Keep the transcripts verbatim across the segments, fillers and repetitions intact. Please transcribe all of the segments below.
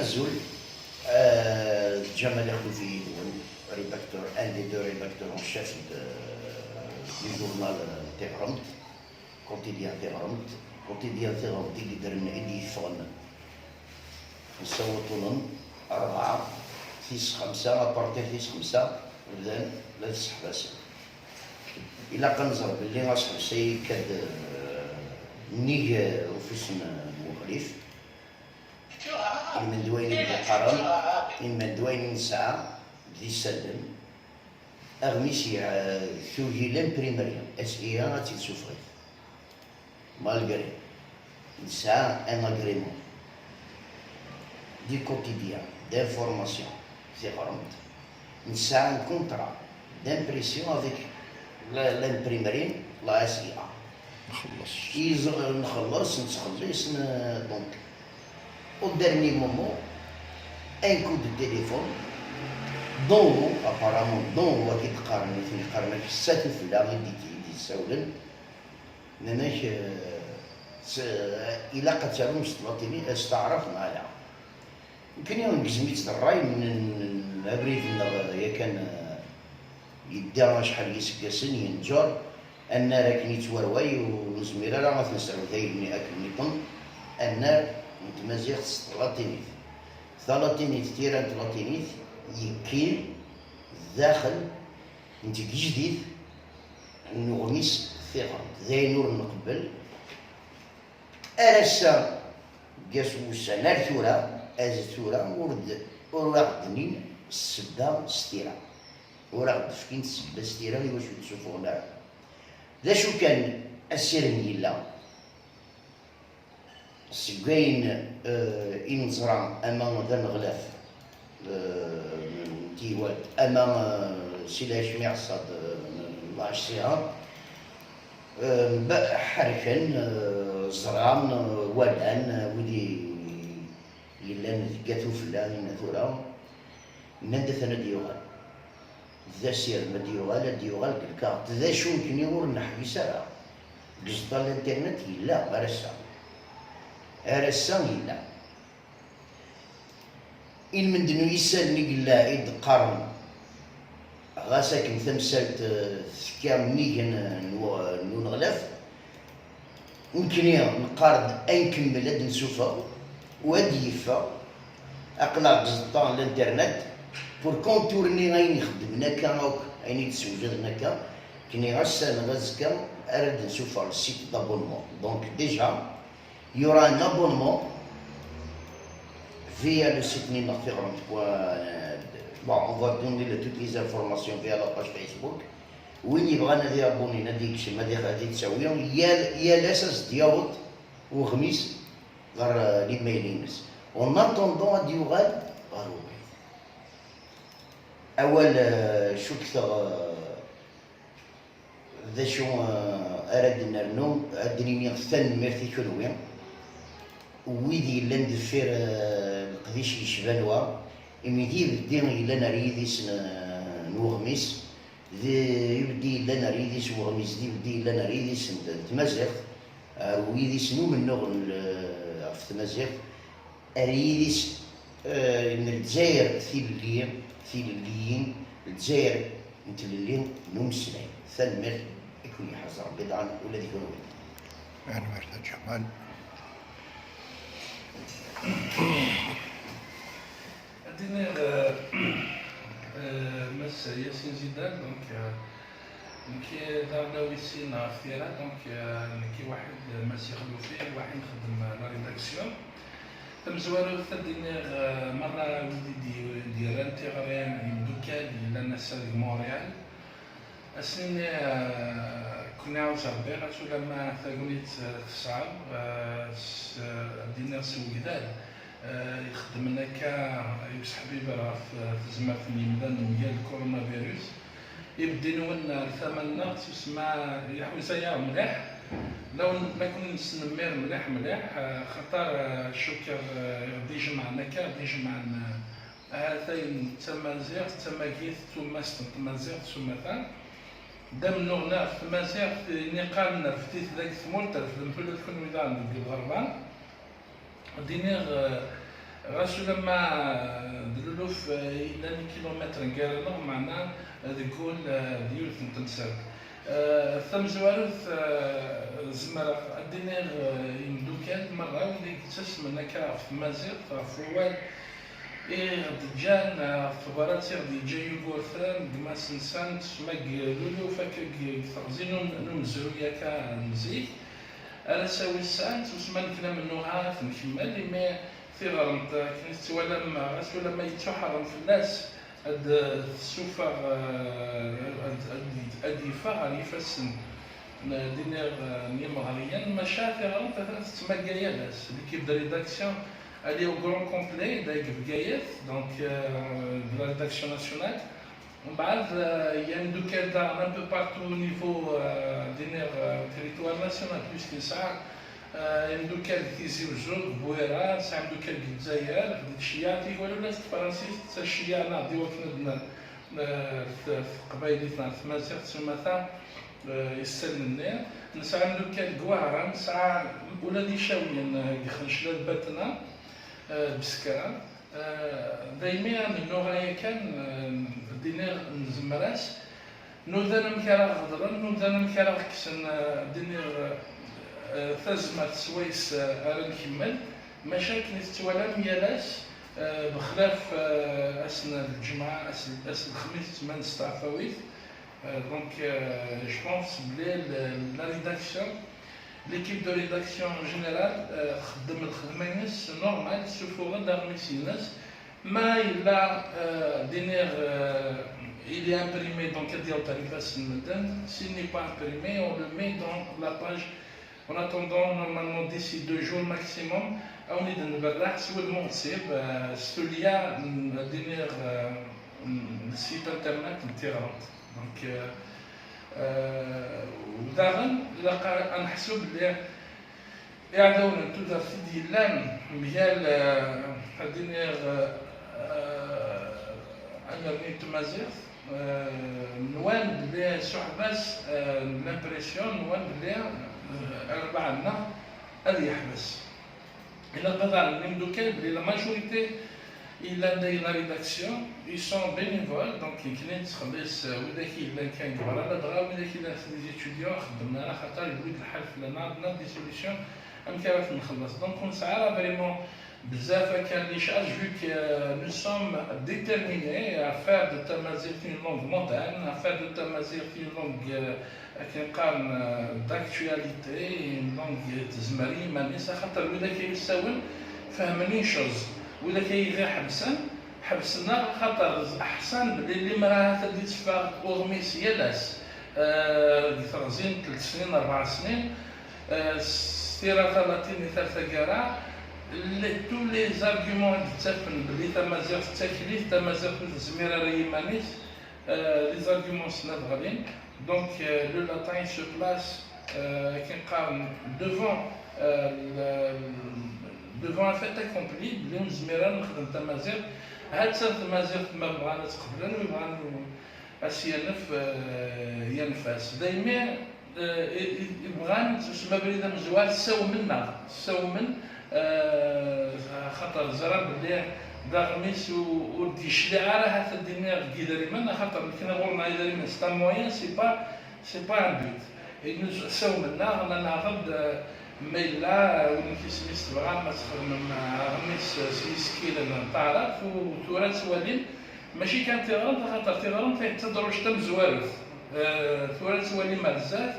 Azul, euh, Djamel Ixlufi yid-wen, rédacteur, un des deux rédacteurs en chef de, du journal, euh, Tiɣremt, quotidien Tiɣremt, quotidien Tiɣremt i d-yeddren, i d-yeffɣen n Sawaṭunen, rebɛa, tis xemsa, à partir tis xemsa, bdan la tesseḥbasen. Ilaq ad nẓer belli aseḥbes-a yekka-d, euh, nnig, euh, ufus n, n wexlif. Ilmend wayen i d-iqqaren, ilmend wayen i nesɛa d isallen, aɣmis, eh, tugi l'imprimerie, S I A ad tt-id-sufɣit. Malgré nesɛa un agrément du quotidien d'information, Tiɣremt, nesɛa un contrat d'impression avec la, l'imprimerie, la S I A. Nxelleṣ. Nxelleṣ, nettxelliṣ, n-, donc, au dernier moment, un coup de téléphone, d'en haut, apparemment, d'en haut, ad k-id-qqaren, nitni qqaren-ak s at ufella i d-, i d-yessawlen, nnan-ak, eh, s-, ilaq ad tarum s tlatinit, s taɛrabt, neɣ ala. Nekkni negzem-itt d ṛṛay n, n, n abrid-nneɣ, yakan, eh, yedda acḥal n yiseggasen, yenǧer, annar akken yettwarway, ur nezmir ara ad t-nesɛu d ayen akken nniḍen, annar n tmaziɣt s tlatinit. Talatinit, tira n tlatinit, yekkin daxel n tgejdit n uɣmis Tiɣremt. D ayen ur nqebbel. Ar ass-a, deg ass n wussan, ar tura, ar tura, ur d-, ur aɣ-d-nnin ssebba s tira. Ur aɣ-d-fkin ssebba s tira i wacu ur d-ssufuɣen ara. D acu kan, asirem yella. Seg wayen, eh, i neẓra, ama d aneɣlaf, eh, n tiywalt, ama, eh, si lhecmi ɛṣad, eh, n lɛecsiha, eh, mba-, ḥerken, eh, ẓran, eh, walan, eh, wid i yellan deg at ufella, inna tura, nnan-d atan ad d-yuɣal. D asirem, ad d-yuɣal, ad d-yuɣal deg lkaɣeṭ. D acu nekkni ur neḥbis ara. Deg uẓeṭṭa n l'internet yella, ar ass-a. Ar ass-a yella. Ilmend n yisallen i yella i d-qqaren, ɣas akken tamsalt, eh, tekka nnig n, n, n uneɣlaf, nekkni neqqar-d ad nkemmel ad d-nsufeɣ u ad d-yeffeɣ, aql-aɣ deg uẓeṭṭa n l'internet, pour contourner ayen ixeddmen akka akk, ayen i d-ssewjaden akka, nekkni ass-a neɣ azekka ara d-nsufeɣ le site d'abonnement. Donc déjà, il y aura un abonnement via le site-nni-nneɣ tiɣremt point net. Bon, on va donner le, toutes les informations via la page Facebook. Win yebɣan ad iabuni, ad ikcem, ad ix-, ad ittawi, yal, yal ass ad s-d-yaweḍ uɣmis ɣer, euh, l'email-ines. En attendant ad yuɣal ɣer ubrid. Awal, euh, cukkteɣ, euh, d acu, eh, ara d-nernu, ad d-nini tanemmirt i kunwi, wid yellan deffir, eh, leqdic yecban wa, imi d ibeddi yellan ar yidis n, n uɣmis, d ibeddi yellan ar yidis n uɣmis, d ibeddi yellan ar yidis n, n tmaziɣt, ar yidis n umennuɣ n, ɣef tmaziɣt, ar yidis, eh, n Lezzayer tilelli, tilelliyin, Lezzayer n tlelli n umeslay. Tanemmirt, ad ken-yeḥrez Rebbi daɣen ula d kunwi. Tanemmirt a Ǧamal. Ad d-iniɣ, eh, eh, Mass Yasin Zidane, donc, eh, nekk d arlaw i sin ɣef tira, donc, eh, nekk i waḥid, eh, Mass Ixlufi, i waḥid nxeddem, eh, la rédaction. Tamezwarut, ad d-iniɣ, eh, merra wid i d-, d-yerran tiɣri, imeddukal yellan ass-a deg Montréal. Ad s-nini, eh, ken-iɛawez Rebbi, ɣas ulamma tagnit, eh, teṣɛeb, eh, s-, eh, ad d-iniɣ s wegdal, eh, ixeddmen akka i useḥbiber ɣef, eh, tezmert n yimdanen mgal coronavirus. Ibeddi-nwen ar tama-nneɣ, tussma iḥuza-yaɣ mliḥ. Lawen ma ken-nesnemmir mliḥ mliḥ, eh, xaṭer, eh, cukkeɣ, eh, i ɣ-d-ijemɛen akka, i ɣ-d-ijemɛen, eh, ahat ayen d tamaziɣt, d tamagit, d tumast n tmaziɣt s umata. D amennuɣ-nneɣ ɣef tmaziɣt, ini qqaren refdet deg tmurt, refdemt ula d kunwi daɣen deg lɣerba. Ad d-iniɣ, eh, Ɣas ulamma d luluf yellan ikilumitren gar-aneɣ, meɛna deg wul d yiwet n temsalt. Tamezwarut, zemreɣ ad d-iniɣ i imeddukal merra wid i yettasmen akka ɣef tmaziɣt, ɣef wawal i ɣ-d-ǧǧan, ɣef tebrat i ɣ-d-yeǧǧa Yugurten, gma-s-nsent, ma deg luluf akka deg teɣzi n um-, n umezruy akka n zik. Ar ass-a wis sɛant, usma nekna mennuɣ ad t-nkemmel, imi tiɣremt, akken i tettwalam, ɣas ulamma yettuḥeṛṛem fell-as, ad d-tessufeɣ, eh, ad, ad, ad d-yeffeɣ ɣer yifassen n, d-iniɣ, eh, n yimeɣriyen, maca tiɣremt atan tettmagga yal ass. L'équipe de rédaction, elle est au grand complet, da deg Bgayet, donc, euh, de la rédaction nationale. Mbeɛd, eh, i imeddukal daɣen un peu partout au niveau, eh, d-iniɣ, eh, territoire national, puisque nesɛa, eh, imeddukal deg Tizi Wezzu, deg Bwira, nesɛa imeddukal deg Lezzayer, deg cceyɛa, tikwal ula s tefransist, d taceyyaɛ neɣ d iwakken ad n-, n-, t-, teqbaylit neɣ tmaziɣt s umata, eh, isellen-nni. Nesɛa imeddukal deg Wehran, nesɛa ula d Icawiyen, eh, deg Xencla d Batna, eh, Beskra. Eh, daymi amennuɣ-a yakan, eh, d-iniɣ nezmer-as, nudan amek ara ɣ-ɣeḍlen, nudan amek ara ɣ-kksen, eh, d-iniɣ, eh, tazmert swayes, eh, ara nkemmel. Maca akken i tettwalam yal ass, eh, bexlaf, eh, ass n lǧemɛa, ass, ass n lexmis, ma nesteɛfawit, Euh, donc, euh, je pense que le, le, la rédaction, l'équipe de rédaction générale, euh, تخدم الخدمة-ines normal, ssufuɣen-d aɣmis-ines. Ma yella, euh, d-iniɣ, euh, il est imprimé, donc ad d-yaweḍ ɣer ifassen n medden. S'il n'est pas imprimé, on le met dans la page. En attendant, normalement, d'ici deux jours maximum, ad wen-id-nberreḥ s wudem uɣeṣṣib, euh, s tulya n, d-iniɣ, euh, n site internet n tiɣremt. Donc, euh, euh, daɣen, ilaq ad neḥsu belli iɛdawen n tudert i d-yellan mgal, euh, ad d-iniɣ, euh, amerni n tmaziɣt, euh, nwan belli suḥba-s, euh, l'impression, nwan belli, euh, arbaɛ-nneɣ ad yeḥbes. Ilaq ad aɣ-nini imeddukal belli la majorité yellan dagi la rédaction, ils sont bénévoles, donc nekni nettxelliṣ, euh, widak yellan kan deg berra, ladɣa widak yellan s les étudiants xeddmen, axaṭer yewwi-d lḥal fell-aneɣ, ad d-naf des solutions amek ara ten-nxelleṣ. Donc ur nesɛi ara vraiment bezzaf akka n les charges, vu que, euh, nous sommes déterminés à faire de tamaziɣt une langue moderne, à faire de tamaziɣt une langue, euh, akken qqaren, euh, d'actualité, une langue tezmer i yiman-is, axaṭer widak ay yessawlen fehmen une chose, widak ay ɣ-iḥebsen, ḥebsen-aɣ axaṭer ḥsan belli limer ahat ad d-itteffeɣ uɣmis yal ass, euh, deg teɣzi n telt snin, rebɛa snin, euh, s tira talatinit ar taggara, les, tous les arguments i d-ttafen belli tamaziɣt d taklit, tamaziɣt ur tezmir ara i yiman-is, euh, les arguments snat ɣlin. Donc, euh, le latin il se place, euh, akken qqaren, devant, euh, le, devant un fait accompli, belli ur nezmir ara nexdem tamaziɣt. Ha-tt-an tmaziɣt, ma bɣan ad tt-qeblen, ma bɣan ad s-yanef, euh, yanef-as. Daymi, euh, i, i, i bɣan s usmabrid amezwar, ssawmen-aɣ, ssawmen, euh, axaṭer ẓran belli d aɣmis u-, ur d-yecliɛ ara, ahat ad d-iniɣ, deg yidrimen, axaṭer nekni ɣur-neɣ idrimen, c'est un moyen, c'est pas, c'est pas un but. Ssawmen-aɣ, nnan-aɣ-d, euh, ma yella, euh, win i k-isem-is tebɣam ad txedmem, euh, aɣmis, euh, s yisekkilen n taɛrabt, u tura ttwalim, mačči kan tiɣremt, axaṭer tiɣremt d tadruct tamezwarut. Euh, tura ttwalim ar zdat,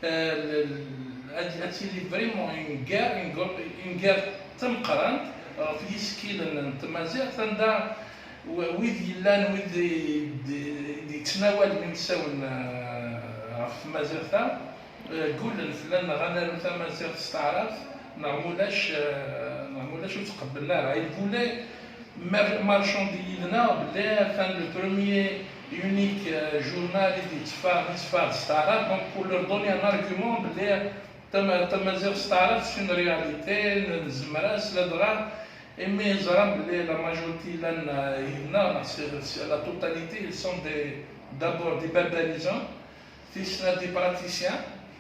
euh, l-, l-, ad, ad tili vraiment une guerre, une gro-, une guerre tameqqrant ɣef yisekkilen n tmaziɣt, anda w-, wid yellan, wid i d-, d-yettnawalen imsawen, euh, ɣef tmaziɣt-a, euh, ggullen fell-aneɣ ad naru tamaziɣt s taɛrabt, neɣ mulac, euh, neɣ mulac ur tqebblen ara. Ils voulaient mar-, marchander yid-neɣ belli atan le premier unique, euh, journal i d-yetteffeɣ, yetteffeɣ s taɛrabt, donc pour leur donner un argument belli tama-, tamaziɣt s taɛrabt c'est une réalité, nezmer-as, ladɣa imi ẓran belli la majorité llan, euh, yid-neɣ, neɣ c'est, c'est la totalité, ils sont des, d'abord des Berberisants, tis snat des praticiens,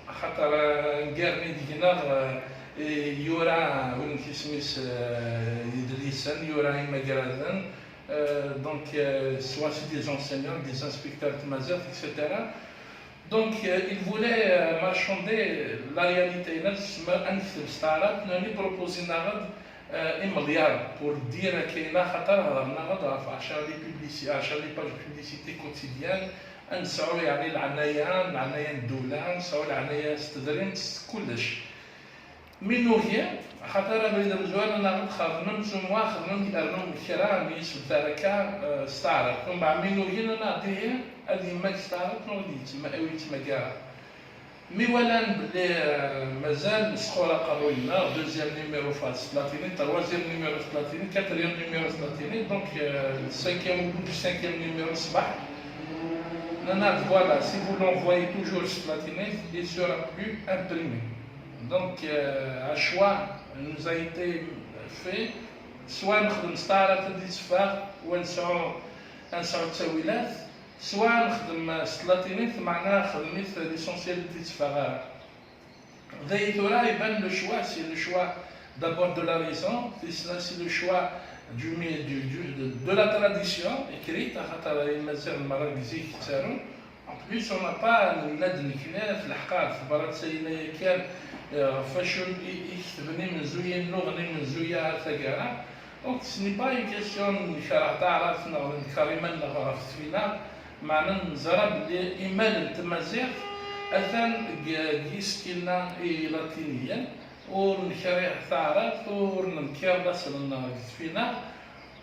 axaṭer, euh, nnger-nni deg-neɣ, euh, Yura win isem-is, euh, idlisen, yura imagraden, euh, donc, euh, soit c'est des enseignants, des inspecteurs de tmaziɣt, et cetera. Donc, euh, il voulait, euh, marchander la réalité. Ad nekteb s taɛrabt, nnan-d, proposer-aɣ-d, euh, imelyaṛ pour dire akken, axaṭer hedren-aɣ-d ɣef ɛecṛa les publici-, ɛecṛa les pages de publicité quotidienne, ad nesɛu, yeɛni, leɛnaya, leɛnaya n ddula, ad nesɛu leɛnaya s tedrimt, s kullec. Mi nugi, axaṭer abrid amezwaru nnan-aɣ-d xedmem s umwa, xedmem, rnum kra n yisebtar akka, eh, s taɛrabt. Umbeɛd mi nugi, nnan-aɣ-d ihi, ad yemmag s taɛrabt neɣ ad yettma-, ur yettmag ara. Mi walan belli, eh, mazal nesxur aqerruy-nneɣ, deuxième numéro ɣef s tlatinit, troisième numéro s tlatinit, quatrième numéro s tlatinit, donc, eh, cinquième, au bout du cinquième numéro ṣṣbeḥ, nnan-aɣ-d, voilà, si vous l'envoyez toujours s tlatinit, il sera plus imprimé. Donc, euh, un choix nous a été fait, soit nexdem s taɛrabt ad d-itteffeɣ, ad nesɛu, ad nesɛu ttawilat, soit nexdem s tlatinit, meɛna xdem-it l'essentiel ur d-itteffeɣ ara. Dayi tura, iban le choix, c'est le choix d'abord de la raison, c'est, c'est le choix du, du, du, de, de la tradition écrite, axaṭer Imaziɣen merra deg zik ttarun. En plus, on n'a pas, nenna-d nekkni, f leḥqer, tabrat-agi kan, euh, ɣef wacu i, i ketben imenzuyen, nnuɣen imenzuyen ar taggara. Donc, ce n'est pas une question n nekṛeh taɛrabt neɣ d nekṛeh iman-nneɣ ɣef tfinaɣ, meɛna neẓra belli imal n tmaziɣt atan deg, deg yisekkilen-a ilatiniyen, ur nekṛih taɛrabt, ur nenkiṛ laṣel-nneɣ deg tfinaɣ.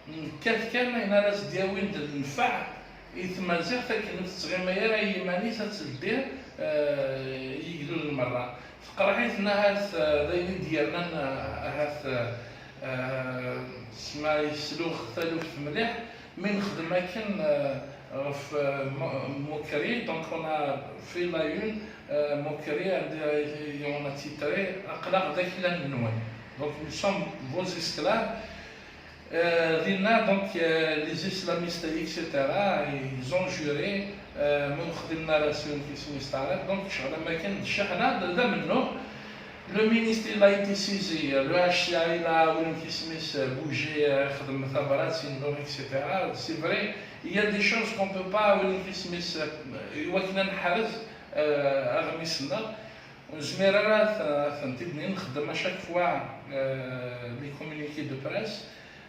Nekkat kan ayen ara s-d-yawin d nnfeɛ i tmaziɣt, akken ur tettɣimi ara i yiman-is, ad teldi, eh, i yigduden merra. Teqreḥ-iten ahat, eh, d ayen i d-yernan, eh, ahat, eh, eh, sma yesluɣ taluft mliḥ. Mi nexdem akken, eh, ɣef, eh, Mo-, Mokri, donc on a fait la une, eh, Mokri, and, eh, on a titré Aql-aɣ d aklan-nwen. Donc nous sommes vos esclaves. Euh, dinna, donc, euh, les islamistes, et cetera, ils ont juré, euh, ma ur xdimen ara s win isem-is taɛrabt, donc, ccɣel am akken d cceḥna, d, d amennuɣ. Le ministre, il a été saisi, le H C A, il a, win isem-is, euh, bougé, euh, xdem tabrat, yennuɣ, et cetera. C'est vrai, il y a des choses qu'on peut pas, win isem-is, euh, i wakken ad neḥrez, euh, aɣmis-nneɣ. Ur nezmir ara ad t-, ad tent-id-nini, nxeddem à chaque fois, euh, les communiqués de presse,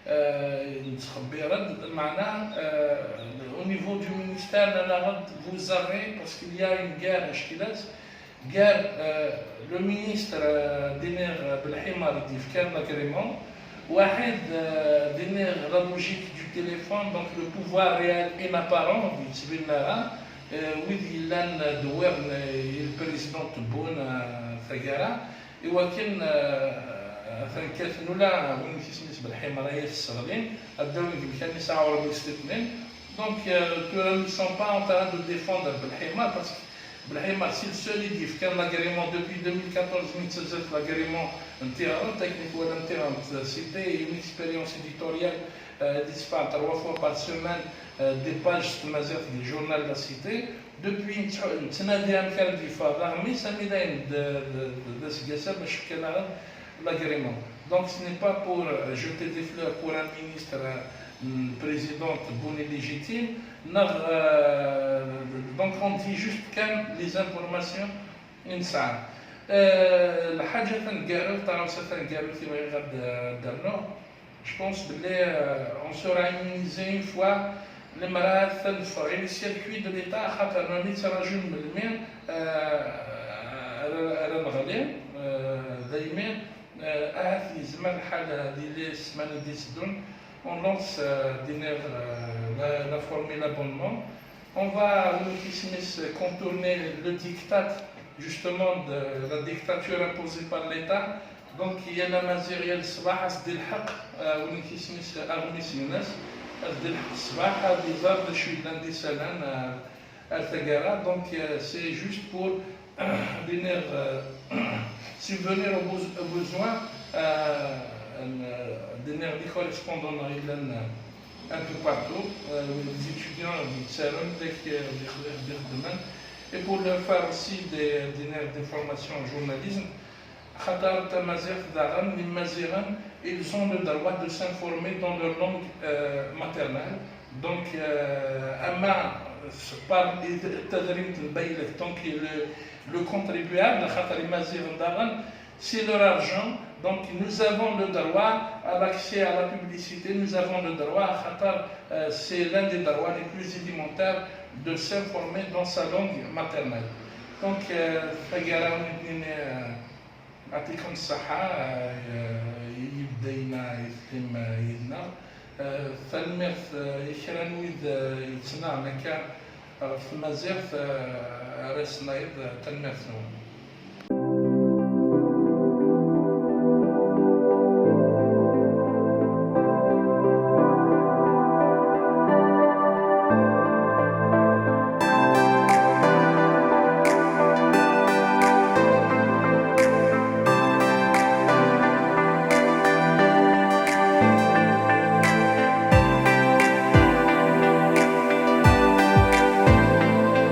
euh, nettxebbir-d, meɛna, euh, au niveau du ministère, nnan-aɣ-d, vous avez, parce qu'il y a une guerre, ackilat, guerre, euh, le ministre, euh, d-iniɣ, Belḥimer, i d-yefkan l'agrément, waḥid, euh, d-iniɣ la logique du téléphone, donc le pouvoir réel et apparent, ur d-yettbin ara, euh, wid yellan dewwiren, euh, i le président Tebboune, euh, taggara, i wakken, euh, atan kkaten ula win isem-is Belḥimer ay at-sseɣlin, ad d-awin deg umkan-is aɛurab yesṭiṭnin. Donc, euh, tura, nous ne sommes pas en train de défendre Belḥimer, parce que Belḥimer, c'est le seul i d-yefkan l'agrément depuis deux mille quatorze, mi d-tazert l'agrément n tiɣremt, akken i twalam tiɣremt, euh, c'était une expérience éditoriale, euh, d-itteffeɣ trois fois par semaine, euh, des pages s tmaziɣt di journal La Cité. Depuis, nettḥu-, nettnadi amek ara d-yeffeɣ d aɣmis, armi dayen d, d, d, d aseggas-a bac fkan-aɣ-d l'agrément. Donc, ce n'est pas pour, euh, jeter des fleurs pour un ministre, euh, président Tebboune illégitime, neɣ, euh, donc on dit juste kan les informations i nesɛa. Euh, lḥaǧa taneggarut, taɣawsa taneggarut i bɣiɣ ad d-, ad d-rnuɣ, je pense belli, euh, on sera immunisé une fois lemmer ad neffeɣ i le circuit de l'État, axaṭer nnan-d ttrajun melmi, euh, ara, ara neɣli, euh, daymi, euh, ahat yezmer lḥal ad yili ssmana i d-iteddun, on lance, euh, dinner, euh, la, la formule abonnement. On va, win isem-is, contourner le diktat, justement, de la dictature imposée par l'État. Donc, yal Amaziɣ, yal ṣṣbeḥ, ad s-d-ilḥeq, euh, win isem-is, aɣmis-ines, ad s-d-ilḥeq ṣṣbeḥ, ad iẓer d acu yellan d isalan, euh, ar taggara. Donc, euh, c'est juste pour, euh, venir, euh, subvenir aux bous-, aux besoins, euh, euh, venir des correspondants, euh, un peu partout, euh, les étudiants, euh, et pour leur faire aussi des, des, des formations en journalisme. Xaṭer tamaziɣt daɣen, les Maziɣen, ils ont le droit de s'informer dans leur langue euh, maternelle. Donc, euh, ama par tadrimt n baylet, donc le, le contribuable, xaṭer Imaziɣen daɣen, c'est leur argent. Donc, nous avons le droit à l'accès à la publicité, nous avons le droit, xaṭer euh, c'est l'un des droits les plus élémentaires de s'informer dans sa langue maternelle. Donc, euh, taggara, Ɛṭikum ṣṣeḥḥa, eh, i yibeddayen-a i tellim, eh, yid-neɣ. Eh, tanemmirt, eh, i kra n wid, eh, yettnaɣen akka ɣef tmaziɣt, eh, ara s-nayeḍ, eh, tanemmirt-nwen.